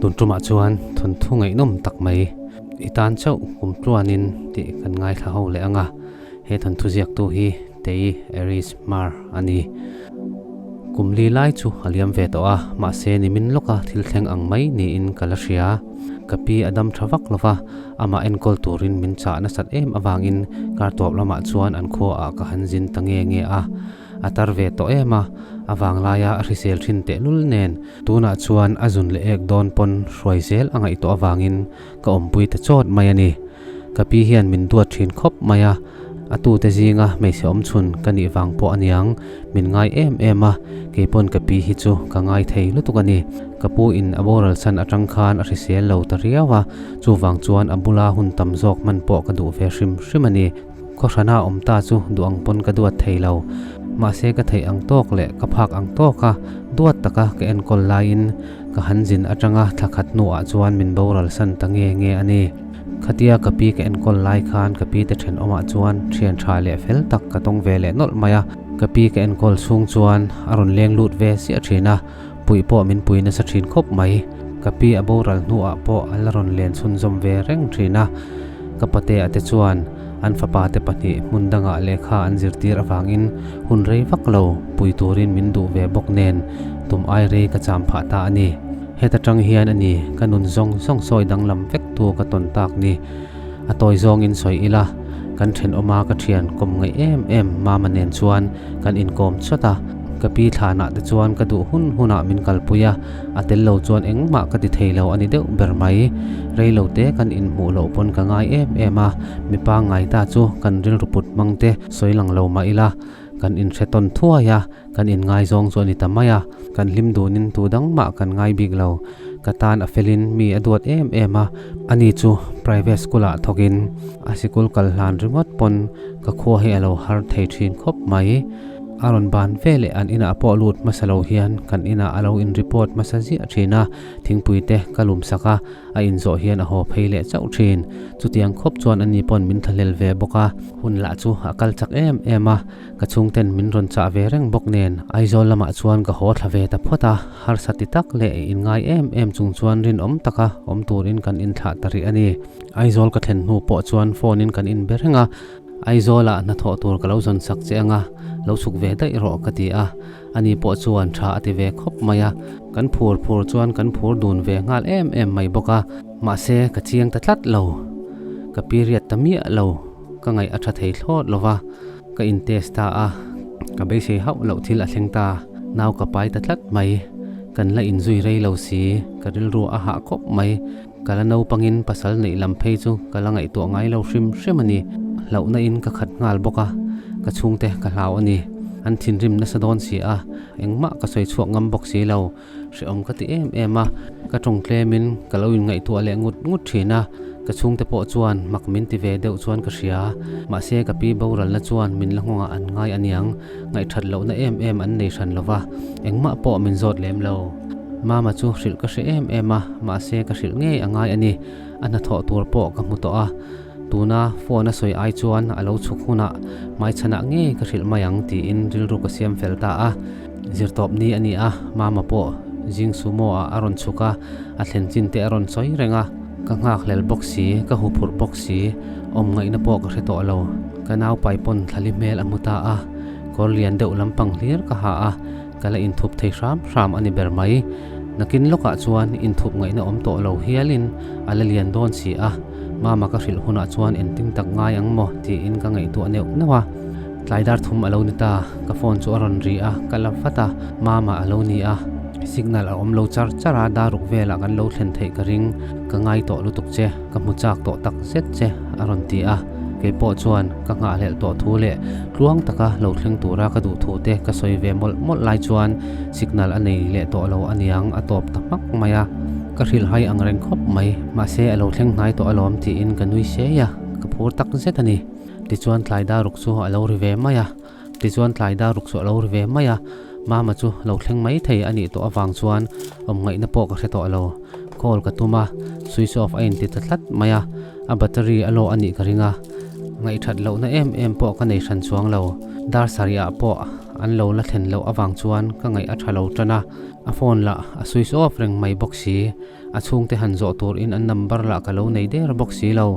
Tun tumah chuan thawnthu ngaihnawm tak mai i tan chauh kum tluanin tih kan ngaithla ho leh ang a, he thawnthu ziaktu hi Tei Aris Mar a ni. Kum li lai chu a liam ve tawh a, mahse nimin lawka thil thleng ang mai niin ka la hria. Ka pi a dam tha vak lova, amah enkawl turin min chah nasat em avangin kar tawp lamah chuan an khuaah ka han zin ta nge nge a. A tar ve tawh em a, a vanglaia a hrisel thin tehlul nen tunah chuan a zun leh ek dawn pawn hruai zel a ngaih tawh avangin ka awmpui ta chawt mai a ni. Ka pi hian min duat thin khawp mai a, a tute zinga hmeichhe awmchhun ka nih vang pawh a niang, min ngai em em a, kei pawn ka pi hi chu ka ngai thei lutuk a ni. Ka pu in a boral san atang khan a hrisel lo ta riau a, chuvang chuan a bula hun tam zawk hman pawh ka duh ve hrim hrim a ni. Khawhrana awm ta chu duh ang pawn ka duat thei lo. Mahse ka theih ang tawk leh ka phak ang tawka duat taka ka enkawl laiin ka han zin atanga thla khat hnuah chuan min boral san ta nge nge a ni. Khatia ka pi ka enkawl lai khan ka pi te thenawmah chuan thian tha leh fel tak ka tawng ve leh nawlh mai a. Ka pi ka enkawl chhung chuan a rawn leng lut ve chiah thin a, puih pawh min pui nasa thin khawp mai. Ka pi a boral hnuah pawh a la rawn len chhunzawm ve reng thin a. Ka patea te chuan an fapa te pahnih hmun dangah lehkha an zirtir avangin hun rei vak lo pui turin min duh ve bawk nen tum ai rei ka cham phah ta a ni. Heta tang hian a ni ka nun zawng zawng sawi danglam vek tu ka tawn tak ni. A tawi zawngin sawi ila, kan thenawma ka thian kawm ngaih em em Mama nen chuan kan inkawm chawt a, ka pi thlanah te chuan ka duh hun hunah min kalpui a, a tel lo chuan engmah ka ti thei lo a ni deuh ber mai. Rei lo te kan inhmuh loh pawn ka ngai em em a, mipa ngai ta chu kan rilru put hmang te sawi lang lo mah ila, kan inhre tawn thuai a, kan inngaizawng chu a ni ta mai a, kan hlim dunin tu dang mah kan ngai bik lo. Ka tan a felin mi a duat em em a, ani chu private school ah thawkin a sikul kal hlan ringawt pawn ka khua hi a lo har thei thin khawp mai. A rawn ban ve leh an inah pawh lut hmasa lo hian kan inah a lo in report hmasa ziah thin a, thingpui te ka lum sak a, a inzawh hian a haw phei leh chauh thin. Chutiang khawp chuan ani pawn min thlahlel ve bawk a, hun lah chu a kal chak em em a, ka chhungten min rawn chah ve reng bawk nen Aizawl lamah chuan ka haw thla ve ta phawt a, harsa ti tak leh inngai em em chung chuan rinawm taka awm turin kan inthlah ta rih a ni. Aizawl ka thlen hnu pawh chuan phone in kan inbe reng a, Aizawlah hnathawh tur ka lo zawn sak che anga, lo chhuk ve daih rawh ka ti a, ani pawh chuan tha a ti ve khawp mai a, kan phur phur chuan kan phur dun ve nghal em em mai bawk a, mahse ka chiang ta tlat lo, ka period ta miah lo, ka ngaih a tha thei thlawt lo va, ka in test ta a, ka beisei hauh loh thil a thleng ta, nau ka pai ta tlat mai, kan la inzui rei lo si, ka rilru a hah khawp mai. Ka la naupangin pasal neih lam phei chu ka la ngaihtuah ngai lo hrim hrim a ni. Hlauhna in ka khat nghal bawk a, ka chhungte ka hlau a ni. An thinrim nasa dawn si a, engmah ka sawi chhuak ngam bawk si lo. Hrehawm ka ti em em a, ka tawng tlemin ka lo inngaihtuah leh ngut ngut thin a, ka chhungte pawh chuan mak min ti ve deuh chuan ka hria. Mahse ka pi boralna chuan min la nghawngah an ngai aniang, ngaihthat lohna em em an nei hran lo va, engmah pawh min zawt lem lo. Mama chu hrilh ka hre em em a, mahse ka hrilh ngei a ngai a ni. A hnathawh tur pawh ka hmu tawh a, tuna phone a sawi ai chuan a lo chhuk hunah hmaichhanah ngei ka hrilh mai ang tiin rilru ka siam fel ta a. Zirtawp ni a ni a, Mama pawh zing sumo ah a rawn chhuk a, a thlen chin te a rawn sawi reng a. Ka nghakhlel bawk si, ka huphurh bawk si, awm ngaihna pawh ka hre tawh lo. Ka naupai pawn thlali hmel a hmu ta a, kawr lian deuh lampang hlir ka ha a, Ka la inthup thei hram hram a ni ber mai. Nakin lawkah chuan inthup ngaihna awm tawh lo hialin a la lian dawn si a, Mama ka hrilh hunah chuan engtin tak ngai ang maw tiin ka ngaihtuah neuh neuh a. Tlai dar thum a lo ni ta, ka phone chu a rawn ri a, ka la vat a, Mama a lo ni a. Signal a awm lo char char a, daruk velah kan lo thlen theih ka ring, ka ngai tawh lutuk che, ka hmu chak tawh tak zet che a rawn ti a. Kei pawh chuan ka nghahhlelh tawh thu leh tluang taka lo thleng tura ka duh thu te ka sawi ve mawlh mawlh lai chuan signal a nei leh tawh lo aniang a tawp ta hmak mai a. Ka hrilhhai ang reng khawp mai, mahse a lo thleng hnai tawh alawm tiin ka nui sei a, ka phur tak zet a ni. Tichuan tlai daruk chu a lo ri ve mai a, tichuan tlai daruk chu a lo ri ve mai a, Mama chu lo thleng mai thei a nih tawh avang chuan awm ngaihna pawh ka hre tawh lo. Call ka tum a, switch off a inti ta tlat mai a. A battery a lawh a nih ka ring a, ngaihthat lohna em em pawh ka nei hran chuang lo. Dar sarih ah pawh an lo la thlen loh avang chuan ka ngaih a tha lo tan a, a phone lah a switch off reng mai bawk si. A chhungte han zawh tur in an number lah ka lo nei der bawk si lo,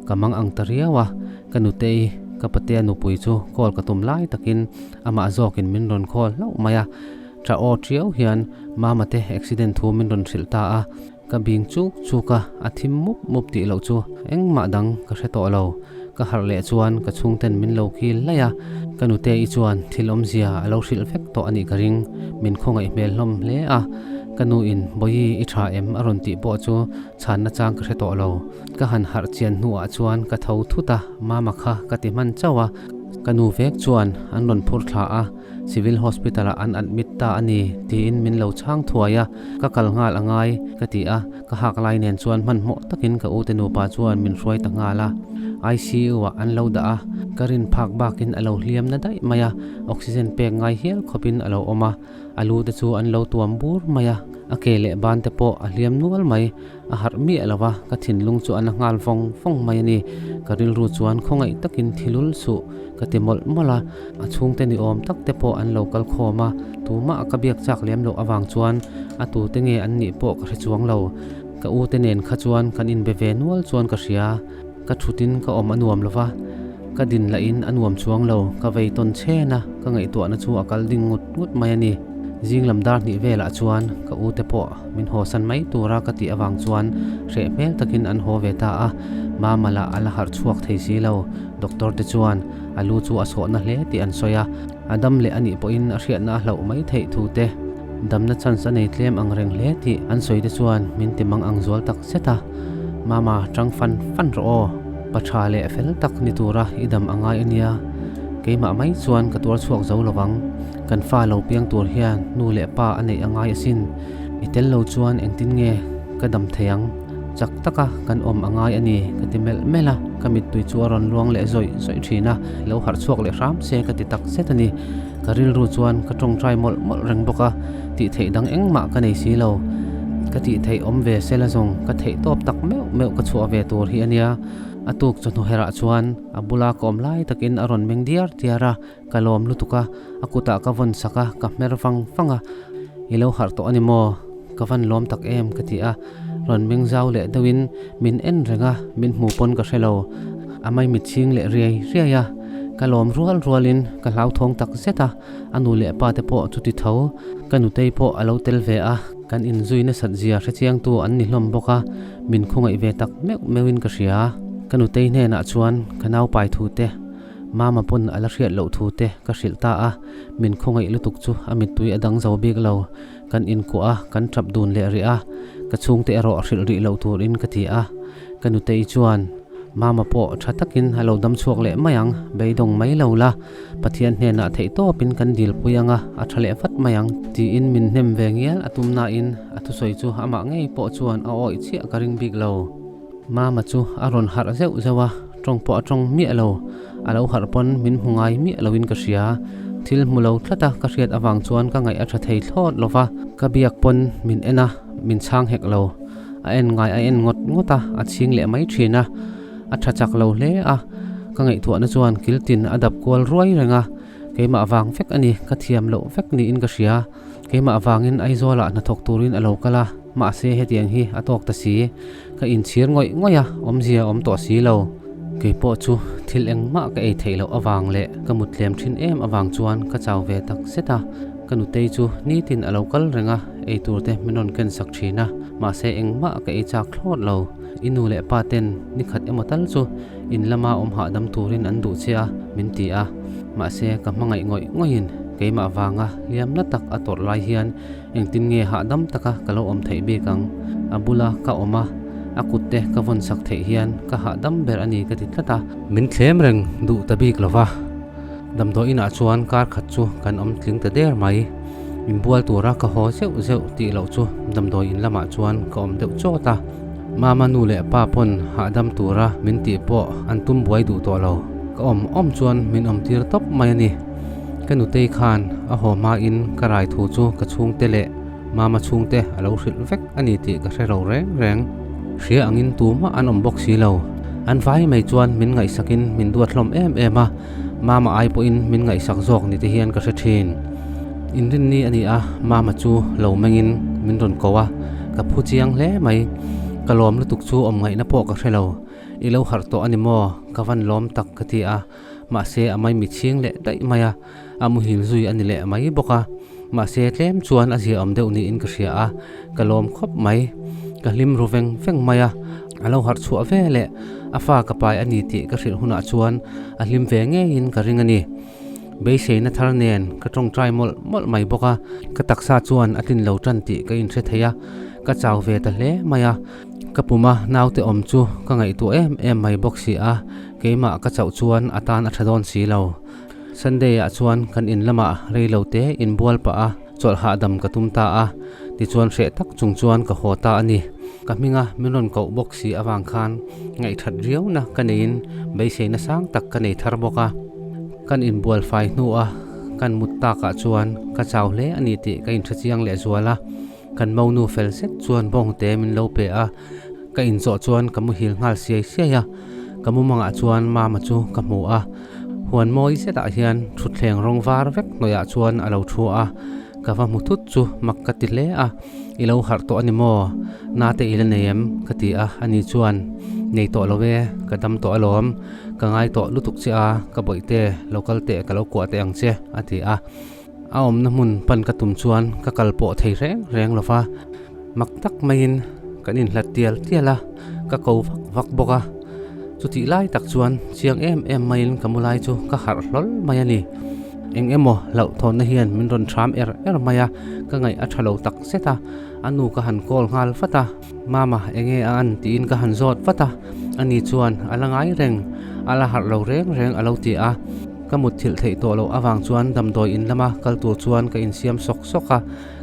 ka mang ang ta riau a, ka nutei ka patea nupui chu call ka tum lai takin amah zawkin min rawn call hlauh mai a, tha aw tiau hian mama te accident thu min rawn hrilh ta a, ka bing chuk chuk a, a thim mup mup tih loh chu engmah dang ka hre tawh lo, ka harh leh chuan ka chhungten min lo kil laih a, ka nutei chuan thil awmzia a lo hrilh vek tawh a nih ka ring, min khawngaih hmel hlawm hle a, ka nu in Bawihi i tha em a rawn tih pawh chu chhanna chang ka hre tawh lo, ka han harh chian hnuah chuan ka tho thut a, mama kha ka ti hman chauh a, ka nu vek chuan an rawn phur thla a. Civil Hospital ah an admit ta a ni tiin min lo chhang thuai a, ka kal nghal a ngai ka ti a, ka hak lai nen chuan hmanhmawh takin ka ute nupa chuan min hruai ta nghal a. ICU ah an lo dah a, ka rin phak bakin a lo hliam na daih mai a, oxygen pek ngai hial khawpin a lo awm a, a lu te chu an lo tuam bur mai a, a ke leh ban te pawh a hliam nual mai. A harh miah lo va, ka thinlung chu a na nghal vawng vawng mai a ni. Ka rilru chuan khawngaih takin thilul suh ka ti mawlh mawlh a, a chhungte ni awm tak te pawh an lo kal khawm a, tumah ka biak chak lem loh avang chuan a tute nge an nih pawh ka hre chuang lo. Ka ute nen kha chuan kan inbe ve nual chuan ka hria, ka thutin ka awm a nuam lo va, ka din lahin a nuam chuang lo, ka vei tawn chhen a, ka ngaihtuahna chu a kal ding ngut ngut mai a ni. Zing lam dar hnih velah chuan ka ute pawh min hawsan mai tura ka tih avang chuan hreh hmel takin an haw ve ta a, Mama lah a la harh chhuak thei si lo. Doctor te chuan a lu chu a sawhna hle tih an sawi a, a dam leh a nih pawhin a hriatna a hlauh mai theih thu te, damna chance a nei tlem ang reng hle tih an sawi te chuan min ti mang ang zual tak zet a, Mama tang fan fan rawh aw, pa tha leh fel tak ni tura i dam a ngai a nia, keimah mai chuan ka tuar chhuak zo lo vang. Kan fa lo piang tur hian nu leh pa a neih a ngai asin. I tel lo chuan engtin nge ka dam thei ang? Chak taka kan awm a ngai a ni ka ti melh melh a, ka mittui chu a rawn luang leh zawih zawih thin a, lo harh chhuak leh hram se ka ti tak zet a ni. Ka rilru chuan ka tawngtai mawlh mawlh reng bawk a, tih theih dang engmah ka nei si lo. Ka tih theih awm ve sela zawng ka theih tawp tak meuh meuh ka chhuah ve tur hi a nia. A tuk chawhnu herah chuan a bula ka awm lai takin a rawn meng diar diar a, Ka lawm lutuk a, a kutah ka vawn sak a, ka hmer vang vang a, I lo harh tawh a ni maw? Ka van lawm tak em? ka ti a, rawn meng zau leh deuhin min en reng a, min hmu pawn ka hre lo. A maimit chhing leh riai riai a, ka lawm rual rualin ka hlauthawng tak zet a, a nu leh pa te pawh chuti tho, ka nutei pawh a lo tel ve a, kan inzui nasat zia hrechiangtu an ni hlawm bawk a, min khawngaih ve tak meuh meuhin ka hria. Ka nutei hnenah chuan ka naupai thu te Mama pawn a la hriat loh thu te ka hrilh ta a, min khawngaih lutuk chu a mittui a dang zo bik lo. Kan inkuah a, kan tap dun leh rih a, ka chhungte erawh hrilh rih loh turin ka ti a. Ka nutei chuan, Mama pawh tha takin a lo dam chhuak leh mai ang, beidawng mai lo la, Pathian hnenah theihtawpin kan dilpui ang a, a tha leh vat mai ang, tiin min hnem ve ngial a tum nain a thusawi chu amah ngei pawh chuan a awih chiah ka ring bik lo. Mama chu a rawn harh zeuh zeuh a, tawng pawh a tawng miah lo. A lo harh pawn min hmu ngai miah loin ka hria. Thil hmu lo tlat a ka hriat avang chuan ka ngaih a tha thei thlawt lo va, ka biak pawn min en a, min chhang hek lo. A en ngai a en ngawt ngawt a, a chhing leh mai thin a. A tha chak lo hle a, ka ngaihtuahna chuan kiltin a dap kual ruai reng a. Keimah vang vek a ni, ka thiam loh vek niin ka hria. Keimah vangin Aizawlah hnathawk turin a lo kal a, mahse hetiang hi a tawk ta si. Ka inchhir ngawih ngawih a, awmzia a awm tawh si lo. Keipawh chu thil engmah ka ei theih loh avang leh ka mut tlem thin em avang chuan ka chau ve tak zet a. Ka nutei chu nitin a lo kal reng a, ei tur te min rawn ken sak thin a, mahse engmah ka ei chak thlawt lo. I nu leh pa ten ni khat emaw tal chu in lama awm hahdam turin an duh che a, min ti a. Mahse ka hmangaih ngawih ngawihin keimah vanga hliamna tak a tawrh lai hian Engtin nge hahdam taka ka lo awm theih bik ang? A bula ka awm a, a kut te ka vawn sak theih hian ka hahdam ber a ni ka ti tlat a. Min thlem reng duh ta bik lo va, damdawi inah chuan kar khat chu kan awm tling ta der mai. Inbual tura ka haw zeuh zeuh tih loh chu damdawi in lamah chuan ka awm deuh chawt a. Mama nu leh pa pawn hahdam tura min tih pawh an tum buai duh tawh lo. Ka awm awm chuan min awm tir tawp mai a ni. Ka nutei khan a haw hmain ka rai thu chu ka chhungte leh mama chhungte a lo hrilh vek a ni tih ka hre lo reng reng. Hria angin tumah an awm bawk si lo. An vai mai chuan min ngaihsakin min duat hlawm em em a. Mama ai pawhin min ngaihsak zawk ni te hian ka hre thin. Inrinni a ni a, Mama chu lo mengin min rawn ko a, ka phu chiang hle mai. Ka lawm lutuk chu awm ngaihna pawh ka hre lo. I lo harh tawh a ni maw? Ka van lawm tak ka ti a, mahse a maimi chhing leh daih mai a, a muhil zui a ni leh mai bawk a. Mahse tlem chuan a ziaawm deuh niin ka hria a, ka lawm khawp mai. Ka hlim ru veng veng mai a, a lo harh chhuah ve leh a fa ka pai a ni tih ka hrilh hunah chuan a hlim ve ngeiin ka ring a ni. Beiseina thar nen ka tawngtai mawlh mawlh mai bawk a, ka taksa chuan a tlin lo tan tih ka inhre thei a, ka chau ve ta hle mai a. Ka puma naute awm chu ka ngaihtuah em em mai bawk si a, keimah ka chauh chuan a tan a tha dawn si lo. Sunday ah chuan kan in lamah rei lo te inbual pah a, chawlh hahdam ka tum ta a, tichuan hreh tak chung chuan ka haw ta a ni. Ka hminga min rawn koh bawk si avang khan ngaihthat riauna ka neiin beiseina sang tak ka nei thar bawk a. Kan inbual fai hnua kan mut takah chuan ka chau hle a ni tih ka inhrechiang lehzual a. Kan monu fel zet chuan bawngte min lo pe a, ka inzawh chuan ka muhil nghal siai siai a, ka mumangah chuan mama chu ka hmu a, huan mawi zetah hian thutthleng rawng var vek hnuaiah chuan a lo thu a, ka va hmu thut chu mak ka ti hle a, I lo harh tawh a ni maw? Nate i la nei em? ka ti a, ani chuan, Nei tawh lo e, ka dam tawh alawm, ka ngai tawh lutuk che a, ka bawihte lo kal teh ka lo kuah teh ang che, a ti a. A awmna hmun pan ka tum chuan ka kal pawh thei reng reng lo va, mak tak maiin kan inhlat tial tial a, ka ko vak vak bawk a. Chutih lai tak chuan chiang em em maiin ka mu lai chu ka harh hlawl mai a ni. Eng emaw hlauhthawnna hian min rawn hram er er mai a, ka ngaih a tha lo tak zet a, a nu ka han call nghal vat a, Mama enge a an tiin ka han zawt vat a, ani chuan a la ngai reng, a la harh lo reng reng a lo ti a. Ka mutthilh theih tawh loh avang chuan damdawi in lama kal tur chuan ka insiam sawk sawk a,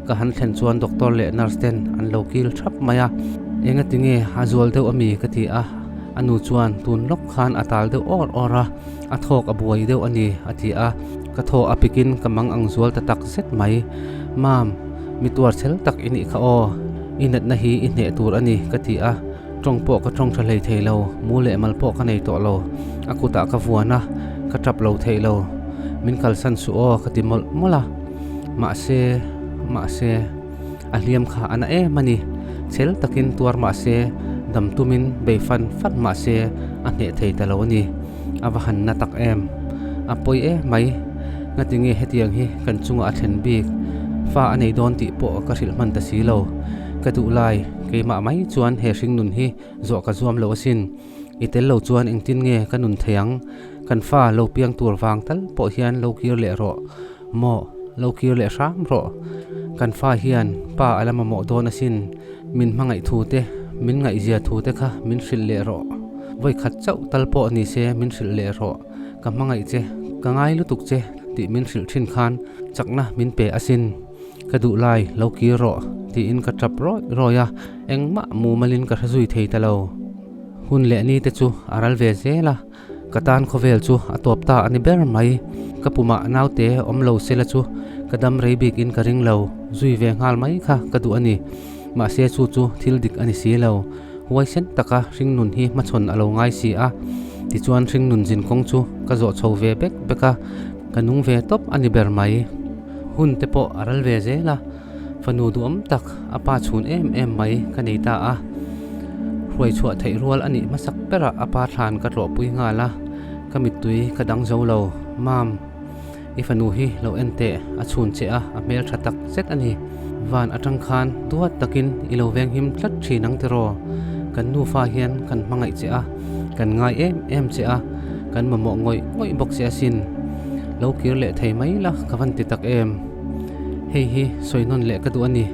ka han thlen chuan doctor leh nurse ten an lo kil thap mai a. Enga tinge a zual deuh ami ka ti a, a nu chuan tun lawk khan a tal deuh awr awr a, a thawk a buai deuh a ni a ti a, ka thaw a pikin ka mang ang zual ta tak zet mai. Mam, mi tuar chhel tak i nih kha aw, i natna hi i hneh tur a ni ka ti a. Tawng pawh ka tawng tha hlei thei lo, mu leh mal pawh ka nei tawh lo. A kutah ka vuan a, ka tap lo theih lo. Min kalsan suh aw ka ti mawlh mawlh a. Mahse, mahse, a hliam kha a na em a ni. Chhel takin tuar mahse, dam tumin bei fan fan mahse a hneh thei ta lo a ni. A va han na tak em. A pawi em mai. Ngatinge hetiang hi kan chungah a thlen bik. Fa a nei dawn tih pawh ka hrilh hman ta si lo. Ka duh lai, keimah mai chuan he hringnun hi zawh ka zuam lo asin. I tel lo chuan engtin nge ka nun thei ang? Kan fa lo piang tur vang tal pawh hian lo kir leh rawh. Maw, lo kir leh hram rawh. Kan fa hian pa a la mamawh dawn asin. Min hmangaih thu te, min ngaihzia thu te kha min hrilh leh rawh. Vawikhat chauh tal pawh ni se min hrilh leh rawh. Ka hmangaih che, ka ngai lutuk che tih min hrilh thin khan chakna min pe asin. Ka duh lai, lo kir rawh, tiin ka tap rawih rawih a, engmah mumalin ka hre zui thei ta lo. Hun leh ni te chu a ral ve zel a, ka tan khawvel chu a tawp ta a ni ber mai. Ka pumah naute awm lo sela chu ka dam rei bikin ka ring lo, zui ve nghal mai kha ka duh a ni. Mahse chu chu thil dik a ni si lo. Huaisen taka hringnun hi hmachhawn a lo ngai si a, tichuan hringnun zin kawng chu ka zawh chho ve bek bek a, ka nung ve tawp a ni ber mai. Hun te pawh a ral ve zel a, fanu duhawm tak a pa chhun em em mai ka nei ta a. Hruai chhuah theih rual a nih hmasak berah a pa thlan ka tlawhpui nghal a, ka mittui ka dang zo lo. Mam, i fanu hi lo en teh, a chhun che a, a hmel tha tak zet a ni. Van atang khan duat takin i lo venghim tlat thin ang tiraw? Kan nufa hian kan hmangaih che a, kan ngai em em che a, kan mamawh ngawih ngawih bawk che asin. Lo kir leh thei mai la ka van ti tak em. Hei hi sawi nawn leh ka duh a ni.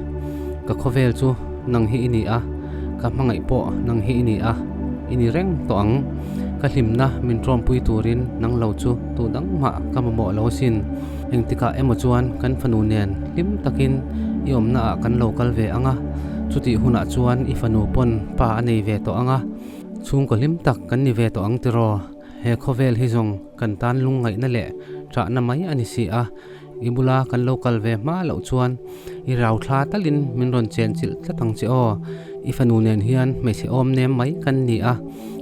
Ka khawvel chu nang hi i ni a, ka hmangaih pawh nang hi i ni a, i ni reng tawh ang. Ka hlimna min tawmpui turin nang lo chu tu dang mah ka mamawh lo asin. Engtikah emaw chuan kan fanu nen hlim takin i awmna ah kan lo kal ve ang a, chutih hunah chuan i fanu pawn pa a nei ve tawh ang a, chhungkaw hlim tak kan ni ve tawh ang tiraw? He khawvel hi zawng kan tan lungngaihna leh ṭahna mai a ni si a, i bula kan lo kal ve hma loh chuan i rau thla talin min rawn chen chilh tlat ang che aw. I fanu nen hian hmeichhe awm nem mai kan ni a,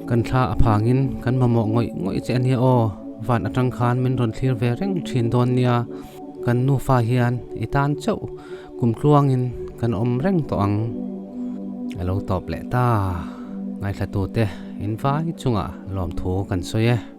kan thla a phangin kan mamawh ngawih ngawih che a nia aw. Van atang khan min rawn thlir ve reng thin dawn nia, kan nufa hian i tan chauh kum tluangin kan awm reng tawh ang. A lo tawp leh ta, ngaithlatute in vai chungah lawmthu kan sawi e.